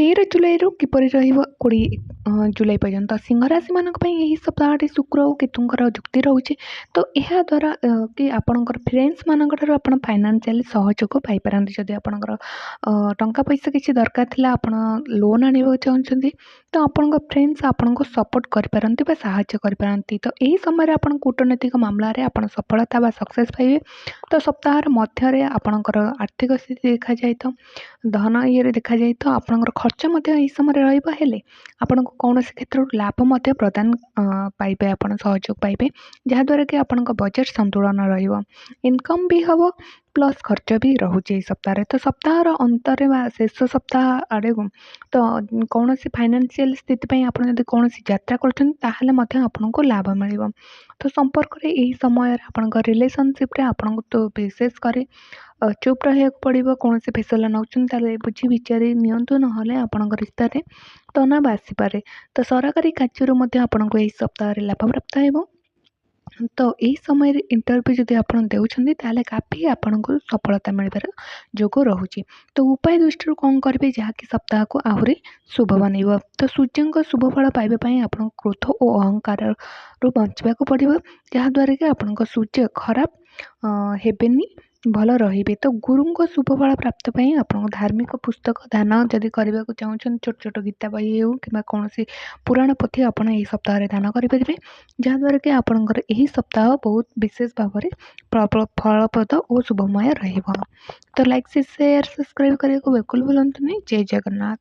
13 ଜୁଲାଇରୁ କିପରି ରହିବ 20 ଜୁଲାଇ ପର୍ଯ୍ୟନ୍ତ। ସିଂହ ରାଶିମାନଙ୍କ ପାଇଁ ଏହି ସପ୍ତାହଟି ଶୁକ୍ର ଓ କେତୁଙ୍କର ଯୁକ୍ତି ରହୁଛି। ତ ଏହାଦ୍ୱାରା କି ଆପଣଙ୍କର ଫ୍ରେଣ୍ଡସ୍ମାନଙ୍କ ଠାରୁ ଆପଣ ଫାଇନାନ୍ସିଆଲି ସହଯୋଗ ପାଇପାରନ୍ତି। ଯଦି ଆପଣଙ୍କର ଟଙ୍କା ପଇସା କିଛି ଦରକାର ଥିଲା, ଆପଣ ଲୋନ୍ ଆଣିବାକୁ ଚାହୁଁଛନ୍ତି, ତ ଆପଣଙ୍କ ଫ୍ରେଣ୍ଡସ୍ ଆପଣଙ୍କୁ ସପୋର୍ଟ କରିପାରନ୍ତି ବା ସାହାଯ୍ୟ କରିପାରନ୍ତି। ତ ଏହି ସମୟରେ ଆପଣ କୂଟନୈତିକ ମାମଲାରେ ଆପଣ ସଫଳତା ବା ସକ୍ସେସ୍ ପାଇବେ। ତ ସପ୍ତାହର ମଧ୍ୟରେ ଆପଣଙ୍କର ଆର୍ଥିକ ସ୍ଥିତି ଦେଖାଯାଏ ତ ଧନ ଇଏରେ ଦେଖାଯାଏ ତ ଆପଣଙ୍କର ଖର୍ଚ୍ଚ ମଧ୍ୟ ଏହି ସମୟରେ ରହିବ, ହେଲେ ଆପଣଙ୍କୁ କୌଣସି କ୍ଷେତ୍ରରୁ ଲାଭ ମଧ୍ୟ ପ୍ରଦାନ ପାଇବେ, ଆପଣ ସହଯୋଗ ପାଇବେ, ଯାହାଦ୍ୱାରା କି ଆପଣଙ୍କ ବଜେଟ୍ ସନ୍ତୁଳନ ରହିବ। ଇନକମ୍ ବି ହେବ ପ୍ଲସ୍ ଖର୍ଚ୍ଚ ବି ରହୁଛି ଏହି ସପ୍ତାହରେ। ତ ସପ୍ତାହର ଅନ୍ତରେ ବା ଶେଷ ସପ୍ତାହ ଆଡ଼କୁ ତ କୌଣସି ଫାଇନାନ୍ସିଆଲ୍ ସ୍ଥିତି ପାଇଁ ଆପଣ ଯଦି କୌଣସି ଯାତ୍ରା କରୁଛନ୍ତି, ତାହେଲେ ମଧ୍ୟ ଆପଣଙ୍କୁ ଲାଭ ମିଳିବ। ତ ସମ୍ପର୍କରେ ଏହି ସମୟରେ ଆପଣଙ୍କ ରିଲେସନସିପ୍ରେ ଆପଣଙ୍କୁ ତ ବିଶେଷ କରି ଚୁପ୍ ରହିବାକୁ ପଡ଼ିବ। କୌଣସି ଫେସଲା ନେଉଛନ୍ତି, ତାହେଲେ ବୁଝି ବିଚାରି ନିଅନ୍ତୁ, ନହେଲେ ଆପଣଙ୍କ ରିସ୍ତାରେ ତନାବ ଆସିପାରେ। ତ ସରକାରୀ କାର୍ଯ୍ୟରୁ ମଧ୍ୟ ଆପଣଙ୍କୁ ଏହି ସପ୍ତାହରେ ଲାଭପ୍ରାପ୍ତ ହେବ। ତ ଏହି ସମୟରେ ଇଣ୍ଟରଭ୍ୟୁ ଯଦି ଆପଣ ଦେଉଛନ୍ତି, ତାହେଲେ କାଫି ଆପଣଙ୍କୁ ସଫଳତା ମିଳିବାର ଯୋଗ ରହୁଛି। ତ ଉପାୟ ଦୃଷ୍ଟିରୁ କ'ଣ କରିବେ ଯାହାକି ସପ୍ତାହକୁ ଆହୁରି ଶୁଭ ବନେଇବ? ତ ସୂର୍ଯ୍ୟଙ୍କ ଶୁଭ ଫଳ ପାଇବା ପାଇଁ ଆପଣଙ୍କୁ କ୍ରୋଧ ଓ ଅହଙ୍କାରରୁ ବଞ୍ଚିବାକୁ ପଡ଼ିବ, ଯାହାଦ୍ୱାରା କି ଆପଣଙ୍କ ସୂର୍ଯ୍ୟ ଖରାପ ହେବେନି, ଭଲ ରହିବେ। ତ ଗୁରୁଙ୍କ ଶୁଭ ଫଳ ପ୍ରାପ୍ତ ପାଇଁ ଆପଣଙ୍କ ଧାର୍ମିକ ପୁସ୍ତକ ଦାନ ଯଦି କରିବାକୁ ଚାହୁଁଛନ୍ତି, ଛୋଟ ଛୋଟ ଗୀତା ବହି ହେଉ କିମ୍ବା କୌଣସି ପୁରାଣ ପୋଥି ଆପଣ ଏହି ସପ୍ତାହରେ ଦାନ କରିପାରିବେ, ଯାହାଦ୍ୱାରା କି ଆପଣଙ୍କର ଏହି ସପ୍ତାହ ବହୁତ ବିଶେଷ ଭାବରେ ଫଳପ୍ରଦ ଓ ଶୁଭମୟ ରହିବ। ତ ଲାଇକ୍, ସେୟାର, ସବସ୍କ୍ରାଇବ୍ କରିବାକୁ ବିଲକୁଲ ଭୁଲନ୍ତୁନି। ଜୟ ଜଗନ୍ନାଥ।